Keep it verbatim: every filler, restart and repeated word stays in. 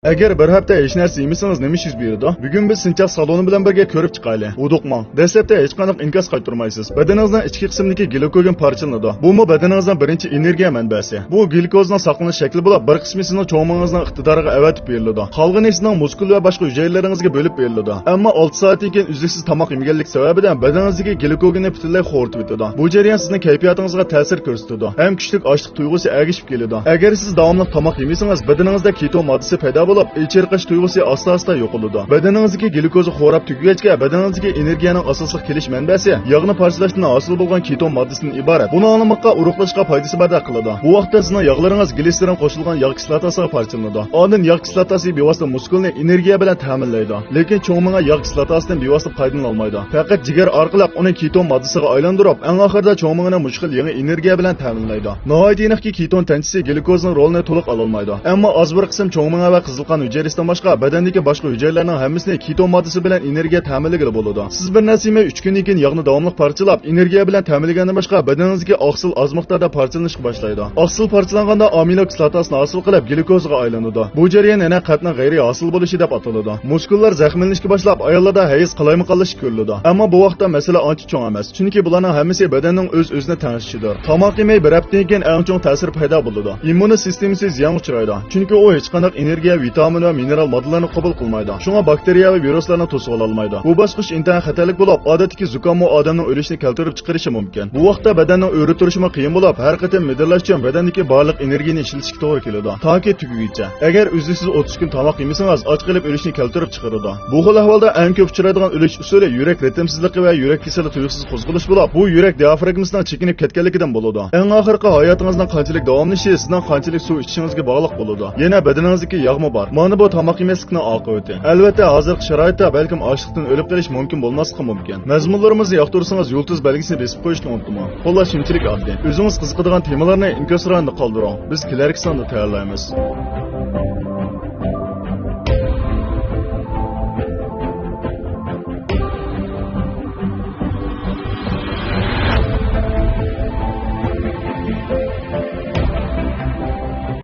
ئەگەر بىر ھەپتە ھېچ نەرسە يېمىسىڭىز، نېمە ئىش يۈز بېرىدۇ؟ بۈگۈن بىز سىنچاق سالونى بىلەن بىرگە كۆرۈپ چىقايلى. ھودۇقماڭ. دەسلەپتە ھېچقانداق ئىنكاس قايتۇرمايسىز. بەدىنىڭىزنىڭ ئىچكى قىسمىدىكى گلىكوگېن پارچىلىنىدۇ. بۇمۇ بەدىنىڭىزنىڭ بىرىنچى ئېنېرگىيە مەنبەسى. بۇ گلىكوزنىڭ ساقلىنىش شەكلى بولۇپ، بىر قىسمى سىزنىڭ چوڭ مېڭىڭىزنىڭ ئىقتىدارىغا ئەۋەتىپ بېرىلىدۇ. قالغىنى سىزنىڭ مۇسكۇل ۋە باشقا ھۈجەيرىلىرىڭىزگە بۆلۈپ بېرىلىدۇ. ئەمما ئالتە سائەتتىن كېيىن ئۈزلۈكسىز تاماق يېمىگەنلىك سەۋەبىدىن بەدىنىڭىزدىكى گلىكوگېننى پۈتۈنلەي خورىتىۋېتىدۇ. بۇ جەريان سىزنىڭ كەيپىياتىڭىزغا تەسىر كۆرسىتىدۇ ھەم كۈچلۈك ئاچلىق تۇيغۇسى ئەگىشىپ كېلىدۇ. ئەگەر سىز داۋاملىق تاماق يېمىسىڭىز، بەدىنىڭىزدە كېتون ماددىسى پەيدا بولۇپ، ئېچىرقاش تۇيغۇسى ئاستا-ئاستا يوقىلىدۇ. بەدىنىڭىزدىكى گلۇكوزا خوراپ تۈگىگەچكە، بەدىنىڭىزدىكى ئېنېرگىيەنىڭ ئاساسلىق كېلىش مەنبەسى ياغنى پارچىلاشتىن ھاسىل بولغان كېتون ماددىسىدىن ئىبارەت. بۇنى ئاڭلىماققا، ئورۇقلاشقا پايدىسى باردەك قىلىدۇ. بۇ ۋاقىتتا سىزنىڭ ياغلىرىڭىز گلىسېرىن قوشۇلغان ياغ كىسلاتاسىغا پارچىلىنىدۇ. ئاندىن ياغ كىسلاتاسى بىۋاسىتە مۇسكۇلنى ئېنېرگىيە بىلەن تەمىنلەيدۇ. لېكىن چوڭ مېڭە ياغ كىسلاتاسىدىن بىۋاسىتە پايدىلىنالمايدۇ. پەقەت جىگەر ئارقىلىق ئۇنى كېتون ماددىسىغا ئايلاندۇرۇپ، ئەڭ ئاخىرىدا چوڭ مېڭىنى مۇشۇ خىل يېڭى ئېنېرگىيە بىلەن تەمىنلەيدۇ. ناھايىتى ئېنىقكى، كېتون تەنچىسى گلۇكوزنىڭ رولىنى تولۇق ئالالمايدۇ. ئەمما ئاز بىر قىسىم چوڭ مېڭە ۋە قىزىل قان ھۈجەيرىسىدىن باشقا، بەدەندىكى باشقا ھۈجەيرىلەرنىڭ ھەممىسىنى كېتون ماددىسى بىلەن ئېنېرگىيە تەمىنلىگىلى بولىدۇ. سىز بىر نەرسە يېمەي ئۈچ كۈندىن كېيىن ياغنى داۋاملىق پارچىلاپ، ئېنېرگىيە بىلەن تەمىنلىگەندىن باشقا، بەدىنىڭىزدىكى ئاقسىل ئاز مىقداردا پارچىلىنىشقا باشلايدۇ. ئاقسىل پارچىلانغاندا ئامىنو كىسلاتاسىنى ھاسىل قىلىپ، گلۇكوزغا ئايلىنىدۇ. بۇ جەريان يەنە قەنتنىڭ غەيرىي ھاسىل بولۇشى دەپ ئاتىلىدۇ. مۇسكۇللار زەخىملىنىشكە باشلاپ، ئاياللاردا ھەيز قالايمىقانلىشىش كۆرۈلىدۇ. ئەمما بۇ ۋاقىتتا مەسىلە ئانچە چوڭ ئەمەس، چۈنكى بۇلارنىڭ ھەممىسى بەدەننىڭ ئۆز-ئۆزىنى تەڭشىشىدۇر. تاماق يېمەي بىر ھەپتىدىن كېيىن ئەڭ چوڭ تەسىر پەيدا بولىدۇ. ئىممۇنىي سىستېمىسى زىيانغا ئۇچرايدۇ، چۈنكى ئۇ ھېچقانداق ئېنېرگىيە، ۋىتامىن ۋە مىنېرال ماددىلارنى قوبۇل قىلمايدۇ. شۇڭا باكتېرىيە ۋە ۋىرۇسلارنى توسۇۋالالمايدۇ. بۇ باسقۇچ ئىنتايىن خەتەرلىك بولۇپ، ئادەتتىكى زۇكاممۇ ئادەمنىڭ ئۆلۈشىنى كەلتۈرۈپ چىقىرىشى مۇمكىن. بۇ ۋاقىتتا بەدەننىڭ ئۆرە تۇرۇشىمۇ قىيىن بولۇپ، ھەر قېتىم مىدىرلاش ئۈچۈن بەدەندىكى بارلىق ئېنېرگىيەنى ئىشلىتىشكە توغرا كېلىدۇ، تاكى تۈگىگىچە. ئەگەر ئۈزلۈكسىز ئوتتۇز كۈن تاماق يېمىسىڭىز، ئاچ قېلىپ ئۆلۈشنى كەلتۈرۈپ چىقىرىدۇ. بۇ خىل ئەھۋالدا ئەڭ كۆپ ئۇچرايدىغان ئۆلۈش ئۇسۇلى يۈرەك رىتىمسىزلىقى ۋە يۈرەك كېسىلى تۇيۇقسىز قوزغىلىش بولۇپ، بۇ يۈرەك دىئافراگمىسىنىڭ چېكىنىپ كەتكەنلىكىدىن بولىدۇ. ئەڭ ئاخىرقى ھاياتىڭىزنىڭ قانچىلىك داۋاملىشىشى سىزنىڭ قانچىلىك سۇ ئىچىشىڭىزگە باغلىق بولىدۇ. يەنە بەدىنىڭىزدىكى ياغمۇ بار. مانا بۇ تاماق يېمەسلىكنىڭ ئاقىۋىتى. ئەلۋەتتە، ھازىرقى شارائىتتا بەلكىم ئاچلىقتىن ئۆلۈپ قېلىش مۇمكىن بولماسلىقى مۇمكىن. مەزمۇنلىرىمىزنى ياقتۇرسىڭىز، يۇلتۇز بەلگىسىنى بېسىپ قويۇشنى ئۇنتۇماڭ. خۇلاسە، شۇنچىلىك ئاددىي. ئۆزىڭىز قىزىقىدىغان تېمىلارنى ئىنكاس رايونىدا قالدۇرۇڭ. بىز كېلەركى ساندا تەييارلايمىز.